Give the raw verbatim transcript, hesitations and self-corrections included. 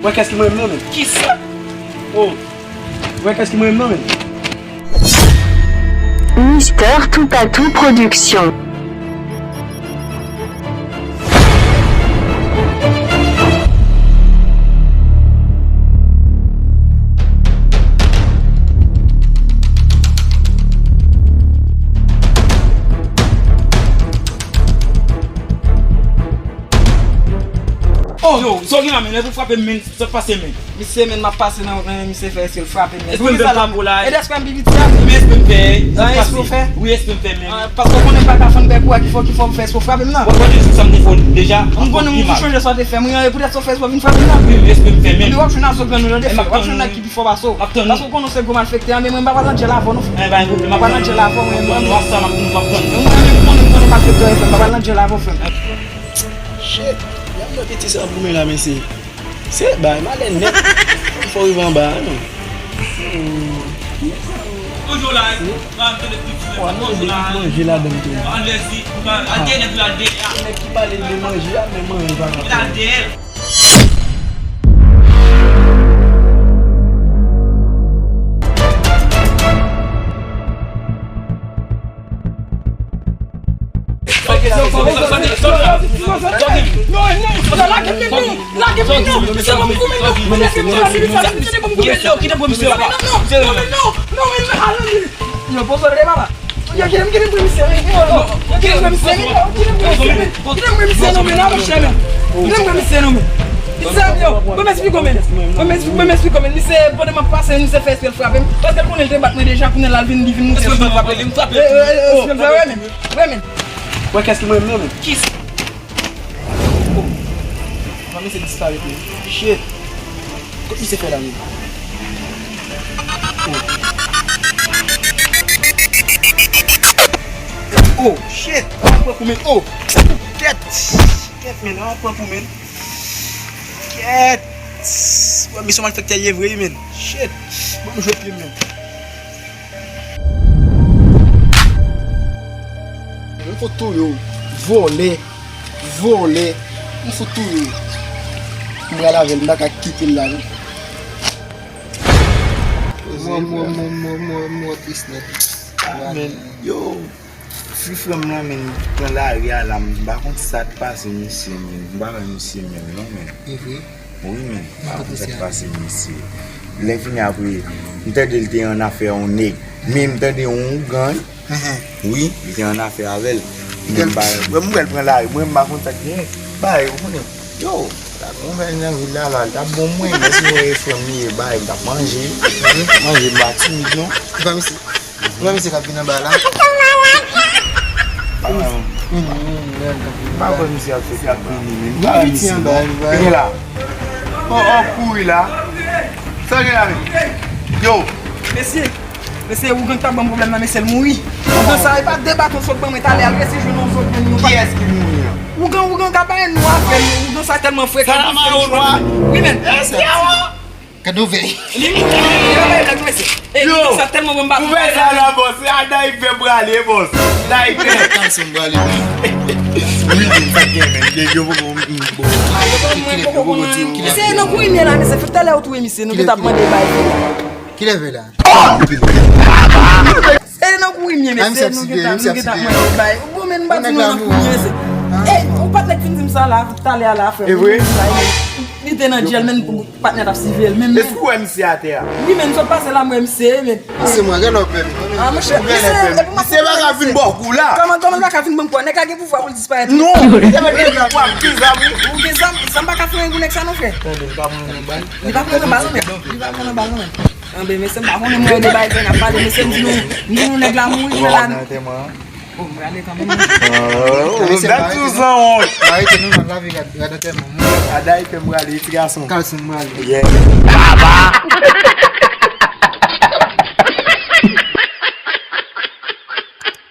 Wè kès ki mwen menm non, men. Kisa? Oh. Wè kès ki mwen menm non, men. Mister Toupatou Production. Oh, yo, sa w gen la, men, lè pou frape m, men, sa k pase, men. Misye, men, m ap pase nan wout mwen, men misye fè espre l frape m, men. Espre m fè frape w la. E de espre m pi piti a. Men espre m fè. An, espre w fè? Wi, espre m fè, men. An, paske w konnen m pa ka fann bèk ou a, ki fè, ki fè w fè espre w frape m nan. Bon, bon, se sa m te fè w deja. M konnen m tou chanje sa w te fè m, wi, e poutèt sa w fè espre w vin frape m nan. Wi, wi, espre m fè, men. Epi w ap jwenn avèk gang nou nan defen, w ap jwenn nèg ki pi fò pase w. M ap tann ou. Paske w konnen w se gwo malfektè a, men mwen m pa pral nan djèl avè w non, frè. Enben, pa gen pwoblèm. M pa pral nan djèl avè w, mwen, mwen. Nan, nan, sa m ap, m ap tann. Mwen, mwen, mwen, mwen, mwen, malfektè w ye, frè m, m pa pral nan djèl avè w, frè m. Shit, y ap mete ti sa pou mwen la, mesye. Se bay malè nèt. Fò rive anba a, non. Toujou la, wi. Manje ladan tou. Al dèyè, al dèyè, al dèyè. Nèg ki pale de manje a, men manje pa nan. Al dèyè. Yo, popo de papa. Yo, kite m, kite m pran misye, wi. Yo, kite m pran misye, wi. Yo, kite m pran misye, wi. Kite m pran misye, non, men, la, monchè, men. Kite m pran misye, non, men. Misye, yo, bon, m esplike w, men. Bon, m esplike w, men. Misye, pandan m ap pase, misye fè espre l frape m. Paske l konnen l te bat mwen deja, kounye a l vin, li vin moute sou mwen. Frape, li frape. Eh, eh, eh, eh, frè, men. Frè, men. Wè kès ki mwen menm, men. Kis. Oh. Mwen, misye disparèt, men. Shit. Kot misye fè la menm? Oh. Oh, shit. An pran kou, men. Oh. Kèt. Kèt, men. An pran kou, men. Kèt. Wè, misye malfektè ye vre, men. Shit. Bon, m jwe pye, men. M fout touye w. Vòlè. Vòlè. M fout touye w. M pral avè l, m pa ka kite l la, non. Mò, mò, mò, mò, mò, mò, tris nèt. Ah, men, yo, si frè m nan, men, pran lari a la, m pa konn sa k pase misye, men. M pa wè misye menm, non, men. E vre? Wi, men. M pa konn sa k pase misye. Lè fini apre, m tande l te an afè yon nèg. Men m tande yon ougan. Wi, li te an afè avè l. Mwen, m wè l pran lari, mwen, m pa konn sa k genyen. Bay, ou konnen. Yo, la konvèy nan vil la, la, l t ap bon mwen, men si mwen e frè m li ye, bay, m t ap manje. Manje, m pa timid, non. Ou pa misye, ou pa misye k ap vin anba la? Pa wè misye ap fè, ap vini, men. M pa wè misye, non. Gen la. Oh, oh, kouri la. Sa gen la, men? Yo. Mesye. Mesye, ougan k t ap ban m pwoblèm nan, mesye, l mouri. Ougan sa, e pa de baton sot ban mwen talè, al resi jwenn yon zòt grenn yon. Kiyès ki mouri an? Ougan, ougan k ap bay nou afè, men ougan sa tèlman frekan. Sa la, mayo nwa. Wi, men. Gad ouvè. Li mouri, li pa bay nèg, mesye. E, yo, ougan sa tèlman ban m baton. Ouvè sa la, bòs. Se a Dayik fè m prale, bòs. Dayik fè. Kalson m prale. Wi, men sa gen, men. Yo, yo, bon, bon, bon. Mesye, nan kouri m ye la, mesye. Talè ou touye misye, nou gentan ap mande bay. Kilè vè la? E nan kouri m ye, mesye, nou gentan, nou gentan ap mande bay. Bon, men m pa di nou nan kouri m ye, mesye. Ey, ou patnè k fin di m sa la, talè a la, frè m. E vre? Li te nan djèl, men patnè t ap siveye l, men. Èske w wè misye atè a? Wi, men m sot pase la, m wè misye, men. Se mwen, gen lòt pèp. Ah, monchè, misye, epi m ap... Misye pa ka vin bò kou la. Kòman, kòman l pa ka vin ban m kou a? Nèg la gen pouvwa pou l disparèt. Non, misye pa gen pouvwa, m gen zam, wi. Ou gen zam, zam pa ka fè anyen pou nèg sa non, frè. Tande, li pa pran nan bal. Li pa pran nan bal non, men. Li pa pran nan bal non, men. Anben, mesye, m pa konnen mwen de bagay fè n ap pale, mesye, m di nou, m di nou nèg la mouri, men la. Oh, m prale kanmenm. Dat tou sanwont. Arete nou, n ap lave rad, rad antèman. Ada, e fè m prale, ti gason. Kalson, m prale. Yeah. Baba!